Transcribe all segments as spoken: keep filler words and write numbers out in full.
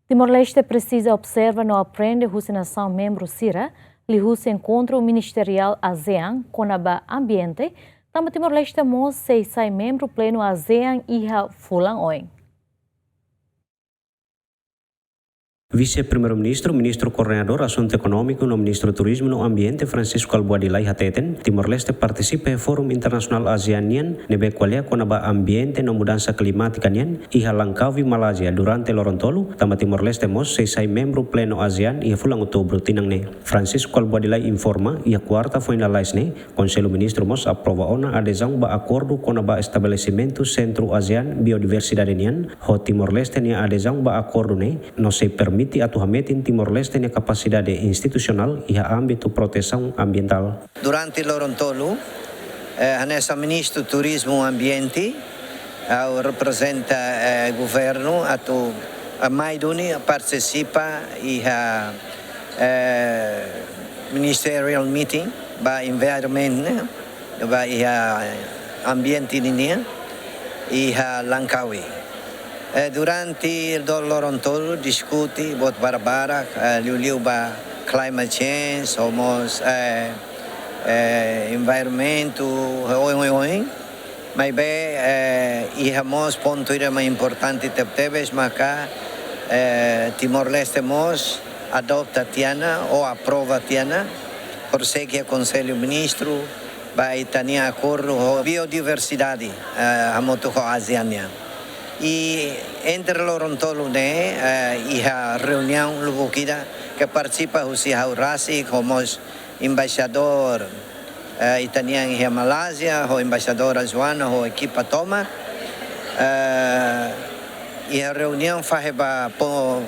Timor-Leste presiza observa no aprende husi nasaun membru sira, liuhusi enkontru ministeriál ASEAN kona-ba ambiente, tanba Timor-Leste mós sei sai membru plenu ASEAN iha fulan oin. Vise-Primeiru-Ministru, Ministru Koordenadór Asuntu Ekonómiku no Ministru Turizmu no Ambiente, Francisco Albuady Lay hateten, Timor-Leste partisipa iha Fórum Internasionál ASEAN nian ne'ebé ko'alia kona-ba ambiente no mudansa klimátika nian iha Langkawi, Malázia, durante loron tolu, tanba Timor-Leste mós sei sai membru plenu ASEAN iha fulan Outubru tinan ne'e. Francisco Albuady Lay informa, iha kuarta foin lalais ne'e, Konsellu Ministru mós aprova ona adezaun ba akordu kona-ba estabelesimentu Sentru ASEAN Biodiversidade nian, ho Timor-Leste nia adezaun ba akordu ne'e, no sei permite atu hametin Timor-Leste nia kapasidade institusionál iha ámbitu protesaun ambientál. Durante loron tolu, eh, hanesan Ministru Turizmu Ambiente, ha'u reprezenta, eh, governu atu, eh, mai duni partisipa iha, eh, ministerial meeting ba environment ne'e, ba iha ambiente ninian, iha Langkawi. Eh, durante loron tolu diskute buat barbarak, eh, liuliu ba climate change, ho mós, eh, eh, environment, ho oin, oin, oin. Maibé, eh, iha mós pontu ida mak importante tebetebes maka, eh, Timor-Leste mós adota tiha ona ou aprova tiha ona, prosege Konsellu Ministru, ba ita-nia akordu ho biodiversidade, eh, hamutuk ho ASEAN nian. I entre loron tolu ne'e, eh, iha reuniaun lubuk ida ke partisipa husi ha'u rasik, ho mós embaixadór, eh, ita-nian iha Malázia, ho embaixadora Joana, ho ekipa tomak. Eh, iha reuniaun fahe ba po-,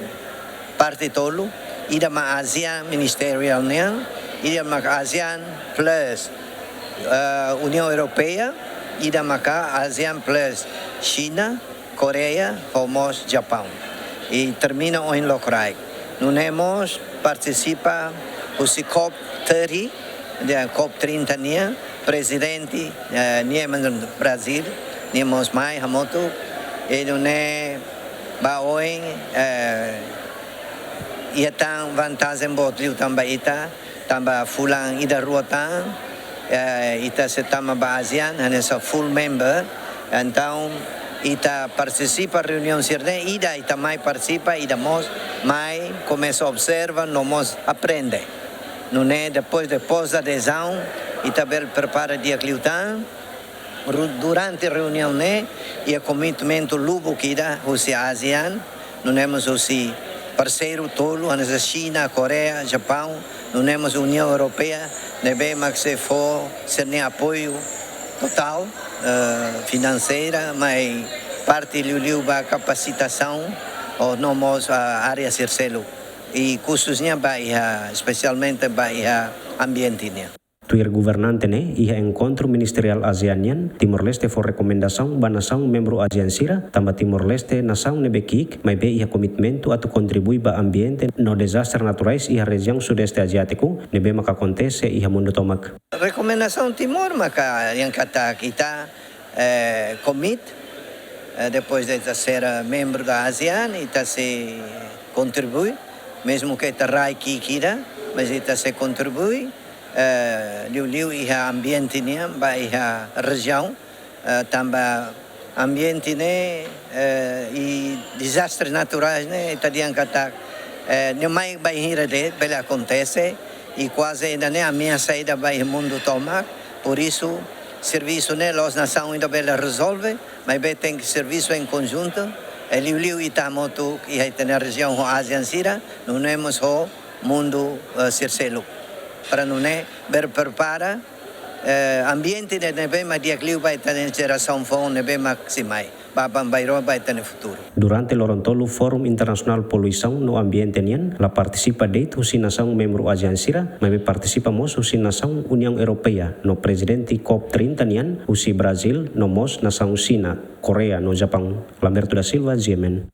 parte tolu, ida mak ASEAN Ministerial nian, ida mak ASEAN Plus, eh, Uniaun Europeia, ida maka ASEAN Plus Xina, Koreia, ho mós Japaun. I termina ohin lokraik. Nune'e mós partisipa husi COP thirty, de COP trinta nian, prezidente, eh, nia mak Brazíl, nia mós mai hamutuk, i nune'e ba oin, eh, iha tan vantajen boot liután ba ita, tanba fulan ida rua tan, eh, ita sei tama ba ASEAN, hanesan full member. Entaun, ita partisipa reuniaun sira-ne'e, ida ita mai partisipa, ida mós mai komesa observa, no mós aprende. Nune'e, depois, depois da adezaun, ita bele prepara di'ak liután. Ru-, durante reuniaun ne'e, iha komitmentu lubuk ida husi ASEAN, nune'e mós husi parseiru tolu, hanesan Xina, Koreia, Japaun, nune'e mós Uniaun Europeia, ne'ebé mak sei fó sira-nia apoiu totál, eh, finanseira, mai parte liuliu ba kapasitasaun, no mós, ah, área sira seluk. I khususnya ba iha, espesialmente ba iha ambiente nian. Tuir governante ne'e, iha enkontru ministeriál ASEAN nian, Timor-Leste fó rekomendasaun ba nasaun membru ASEAN sira, tanba Timor-Leste nasaun ne'ebé ki'ik, maibé iha komitmentu atu kontribui ba ambiente no dezastre naturais iha rejiaun Sudeste Aziátiku, ne'ebé maka akontese iha mundu tomak. Rekomendasaun Timor maka yang kata kita, eh, komit, eh, depois de ita ser membru da ASEAN, ita sei kontribui, mezmu ke ita rai ki'ik ida, mas ita sei kontribui, eh, liuliu iha ambiente nian, ba iha rejiaun, eh, tanba ambiente ne'e, eh, i dezastre naturais ne'e, ita dehan katak, eh, ne'e mai bainhira de'it, bele akontese, i kuaze ida-ne'e ameasa ida ba iha mundu tomak, por isso, servisu ne'e la'ós nasaun ida bele rezolve, maibé tenke servisu em conjunto, i liuliu ita hamutuk iha ita-nia rejiaun ho ASEAN sira, nune'e mós ho mundu, eh, sira seluk. Para nune'e bele prepara, eh, ambiente ida ne'ebé mak di'ak liu ba ita-nia jerasaun foun ne'ebé mak sei mai, ba baibain ba ita-nia futuru. Durante loron tolu Fórum Internasionál Poluisaun no Ambiente nian, la partisipa de'it husi nasaun membru ASEAN sira, maibé partisipa mós husi nasaun Uniaun Europeia, no prezidente COP trinta nian, husi Brazíl, no mós nasaun Xina, Koreia, no Japaun. Lamberto da Silva, G M N.